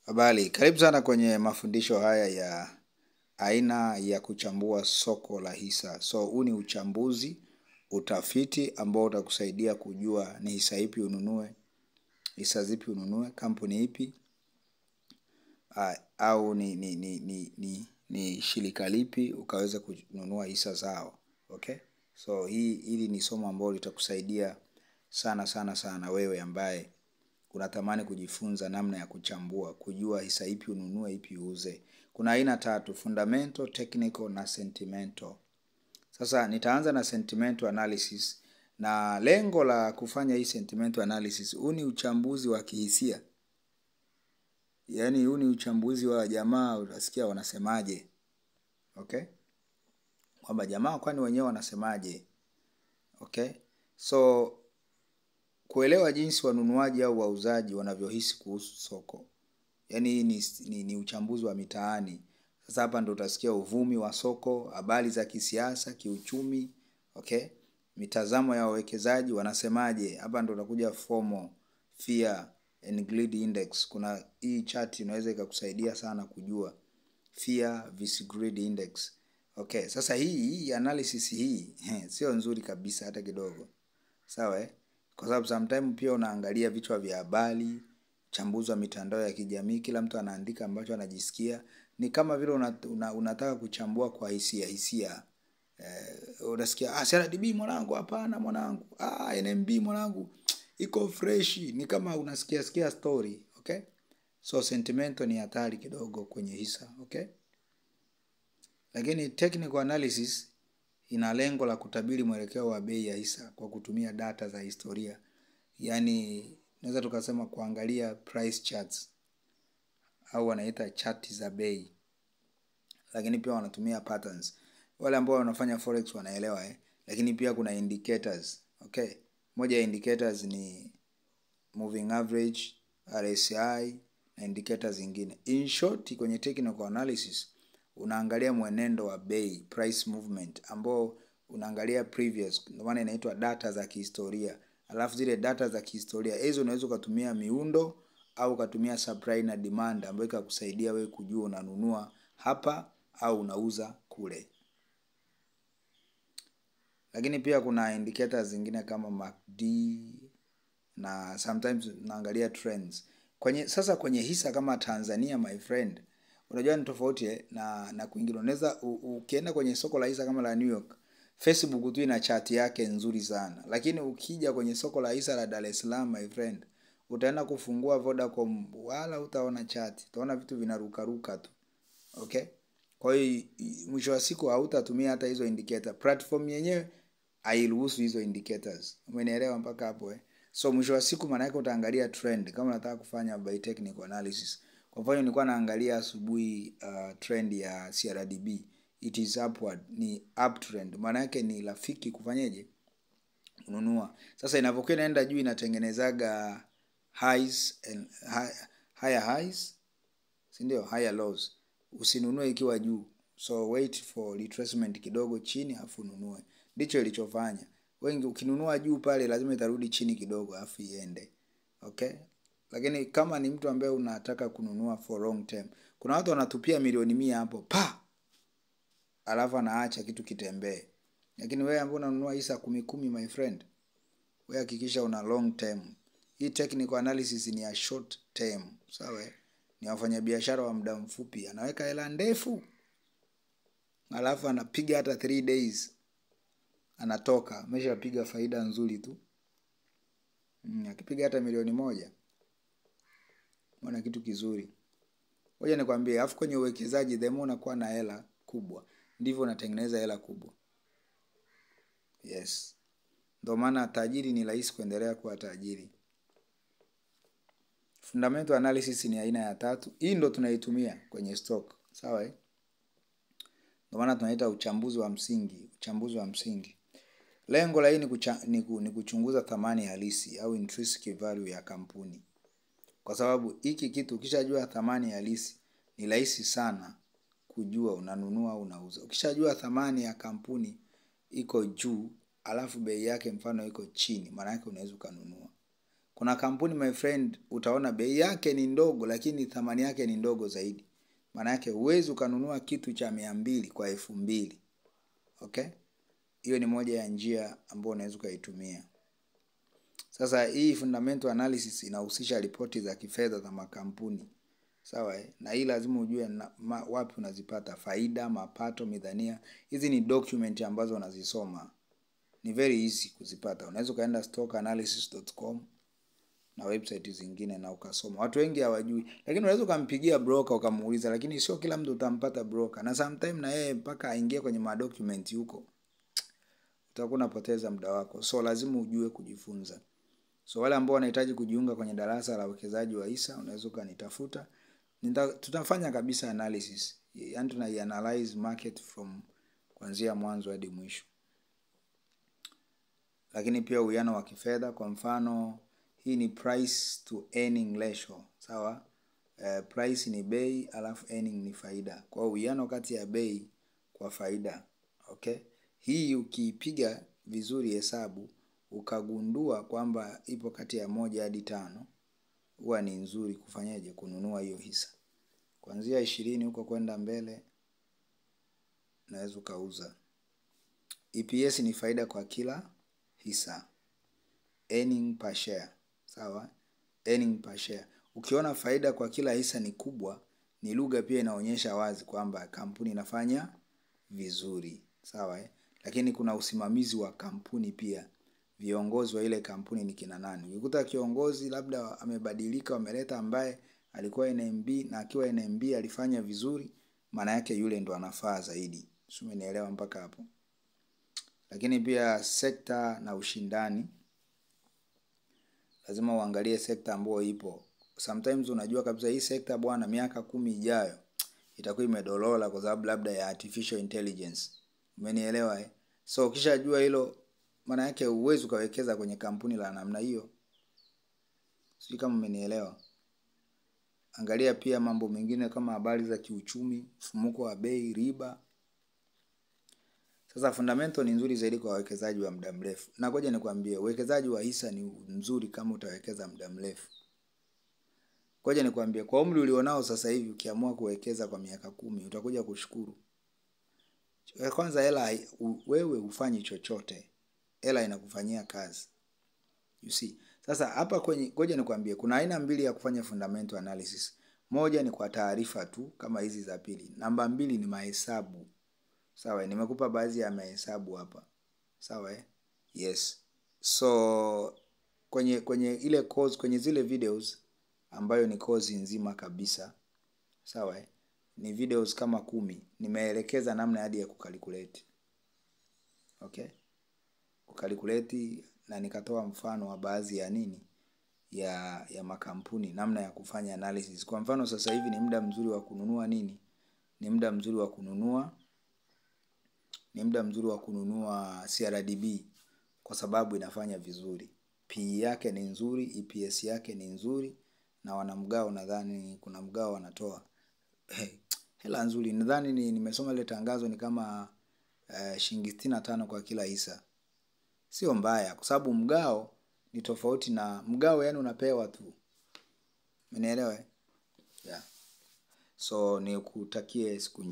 Habari, karibu sana kwenye mafundisho haya ya aina ya kuchambua soko la hisa. So huu ni uchambuzi, utafiti ambao utakusaidia kujua ni hisa ipi ununue, hisa zipi ununue, kampuni ipi, au ni shirika lipi ukaweza kununua hisa zao. Okay? So hili ni somo ambalo litakusaidia sana sana sana wewe ambaye unatamani kujifunza namna ya kuchambua, kujua hisa ipi ununue, ipi uuze. Kuna aina tatu: fundamental, technical na sentimental. Sasa nitaanza na sentimental analysis, na lengo la kufanya hii sentimental analysis, huu ni uchambuzi wa kihisia. Yaani huu ni uchambuzi wa jamaa, utasikia wanasemaje. Okay? Kwamba jamaa kwani wenyewe wanasemaje? Okay? So kuelewa jinsi wanunuaji au wauzaji wanavyohisi kuhusu soko. Yaani hii ni uchambuzi wa mitaani. Sasa hapa ndo utasikia uvumi wa soko, habari za kisiasa, kiuchumi, okay? Mitazamo ya wawekezaji wanasemaje. Hapa ndo utakuja FOMO, Fear and Greed Index. Kuna hii chart inaweza ikakusaidia sana kujua Fear vs Greed Index. Okay, sasa hii analysis hii sio nzuri kabisa hata kidogo. Sawa eh? Kwa sababu sometimes pia unaangalia vichwa vya habari, uchambuzi wa mitandao ya kijamii, kila mtu anaandika ambacho anajisikia. Ni kama vile unataka kuchambua kwa hisia hisia. Unasikia CRDB mwanangu, hapana mwanangu, NMB mwanangu iko fresh. Ni kama unasikia sikia story, okay? So sentimental ni hatari kidogo kwenye hisa, okay? Lakini technical analysis ina lengo la kutabiri mwelekeo wa bei ya hisa kwa kutumia data za historia. Yaani naweza tukasema kuangalia price charts au wanaita chati za bei. Lakini pia wanatumia patterns. Wale ambao wanafanya forex wanaelewa eh. Lakini pia kuna indicators. Okay. Moja ya indicators ni moving average, RSI na indicators zingine. In short, kwenye technical analysis unaangalia mwenendo wa bei, price movement, ambao unaangalia previous, ndio maana inaitwa data za kihistoria. Alafu zile data za kihistoria hizo unaweza ukatumia miundo au ukatumia supply na demand ambayo ikakusaidia wewe kujua unanunua hapa au unauza kule. Lakini pia kuna indicators zingine kama MACD na sometimes unaangalia trends. Sasa kwenye hisa kama Tanzania, my friend, unajua ni tofauti na kwingine. Unaweza ukienda kwenye soko la hisa kama la New York, Facebook tu ina chati yake nzuri sana. Lakini ukija kwenye soko la hisa la Dar es Salaam, my friend, utaenda kufungua Vodacom wala utaona chati, utaona vitu vinarukaruka tu. Okay? Kwa hiyo mwisho wa siku hautatumia hata hizo indicator. Platform yenyewe hairuhusu hizo indicators. Umenielewa mpaka hapo eh? So mwisho wa siku maana yake utaangalia trend kama unataka kufanya by technical analysis. Kwa mfano nilikuwa naangalia asubuhi trend ya CRDB. It is upward, ni uptrend. Maana yake ni rafiki kufanyeje? Kununua. Sasa inapokuwa inaenda juu inatengenezaga highs and higher highs, si ndio? Higher lows. Usinunue ikiwa juu. So wait for retracement kidogo chini afu ununue. Ndicho ilichofanya. Wengi ukinunua juu pale lazima itarudi chini kidogo afu iende. Okay? Lakini kama ni mtu ambaye unataka kununua for long term, kuna watu wanatupia milioni 100 hapo pa, alafu anaacha kitu kitembee. Lakini wewe ambaye unanunua hisa 10-10, my friend, wewe hakikisha una long term. Hii technical analysis ni ya short term, sawa? Ni wafanyabiashara wa muda mfupi, anaweka hela ndefu alafu anapiga hata 3 days anatoka, ameshapiga faida nzuri tu. Akipiga hata milioni 1, mwana kitu kizuri. Ngoja nikwambie, afu kwenye uwekezaji the more unakuwa na hela kubwa ndivyo unatengeneza hela kubwa. Yes. Ndio maana tajiri ni rahisi kuendelea kuwa tajiri. Fundamental analysis ni aina ya tatu. Hii ndo tunaitumia kwenye stock. Sawa eh? Ndio maana tunaita uchambuzi wa msingi, uchambuzi wa msingi. Lengo la hii ni kuchunguza thamani halisi au intrinsic value ya kampuni. Kwa sababu hiki kitu ukishajua thamani halisi ni rahisi sana kujua unanunua au unauza. Ukishajua thamani ya kampuni iko juu alafu bei yake mfano iko chini, maana yake unaweza ukanunua. Kuna kampuni my friend, utaona bei yake ni ndogo, lakini thamani yake ni ndogo zaidi. Maana yake huwezi ukanunua kitu cha 200 kwa 2000. Okay, hiyo ni moja ya njia ambayo unaweza ukaitumia. Sasa hii fundamental analysis inahusisha ripoti za kifedha za makampuni, sawa eh? Na hii lazima ujue wapi unazipata faida, mapato, midhania. Hizi ni document ambazo unazisoma, ni very easy kuzipata. Unaweza ukaenda stockanalysis.com na website zingine na ukasoma. Watu wengi hawajui, lakini unaweza ukampigia broker ukamuuliza, lakini sio kila mtu utampata broker, na sometime na yeye mpaka aingie kwenye madocument huko, utakuwa unapoteza muda wako. So lazima ujue kujifunza. So wale ambao wanahitaji kujiunga kwenye darasa la uwekezaji wa hisa, unaweza ukanitafuta. Tutafanya kabisa analysis, yaani tunaianalyze market from kuanzia mwanzo hadi mwisho. Lakini pia uwiano wa kifedha, kwa mfano hii ni price to earning ratio, sawa? Price ni bei, alafu earning ni faida. Kwa hiyo uwiano kati ya bei kwa faida, okay? Hii ukiipiga vizuri hesabu ukagundua kwamba ipo kati ya 1 hadi 5, huwa ni nzuri kufanyaje, kununua hiyo hisa. Kuanzia 20 huko kwenda mbele naweza ukauza. EPS ni faida kwa kila hisa, earning per share, sawa? Earning per share. Ukiona faida kwa kila hisa ni kubwa, ni lugha pia inaonyesha wazi kwamba kampuni inafanya vizuri, sawa eh? Lakini kuna usimamizi wa kampuni pia, viongozi wa ile kampuni ni kina nani. Ukikuta kiongozi labda amebadilika, wameleta ambaye alikuwa NMB na akiwa NMB alifanya vizuri, maana yake yule ndo anafaa zaidi. Sio, umenielewa mpaka hapo? Lakini pia sekta na ushindani, lazima uangalie sekta ambayo ipo. Sometimes unajua kabisa hii sekta bwana, miaka 10 ijayo itakuwa imedolola kwa sababu labda ya artificial intelligence. Umenielewa eh? So ukishajua hilo, maana yake huwezi ukawekeza kwenye kampuni la namna hiyo. Sijui kama umenielewa. Angalia pia mambo mengine kama habari za kiuchumi, mfumuko wa bei, riba. Sasa fundamental ni nzuri zaidi kwa wawekezaji wa muda mrefu. Na ngoja nikwambie, uwekezaji wa hisa ni mzuri kama utawekeza muda mrefu. Ngoja nikwambie, kwa umri ulionao sasa hivi ukiamua kuwekeza kwa miaka 10 utakuja kushukuru. Kwanza hela, wewe hufanyi chochote, hela inakufanyia kazi. You see. Sasa hapa kwenye, ngoja nikwambie, kuna aina mbili ya kufanya fundamental analysis. Moja ni kwa taarifa tu kama hizi za pili. Namba 2 ni mahesabu. Sawa, nimekupa baadhi ya mahesabu hapa. Sawa eh? Yes. So kwenye ile course, kwenye zile videos ambayo ni course nzima kabisa. Sawa eh? Ni videos kama 10. Nimeelekeza namna hadi ya kukalkulate. Okay? Kukalkulate, na nikatoa mfano wa baadhi ya nini ya makampuni, namna ya kufanya analysis. Kwa mfano sasa hivi ni muda mzuri wa kununua nini? Ni muda mzuri wa kununua, ni muda mzuri wa kununua CRDB kwa sababu inafanya vizuri. PE yake ni nzuri, EPS yake ni nzuri, na wanamgao, nadhani kuna mgao wanatoa hela nzuri. Nadhani nimesoma ile tangazo ni kama shilingi 65 kwa kila hisa. Sio mbaya kwa sababu mgao ni tofauti na mgao, yani unapewa tu. Umenielewa eh? Yeah. So nikutakie siku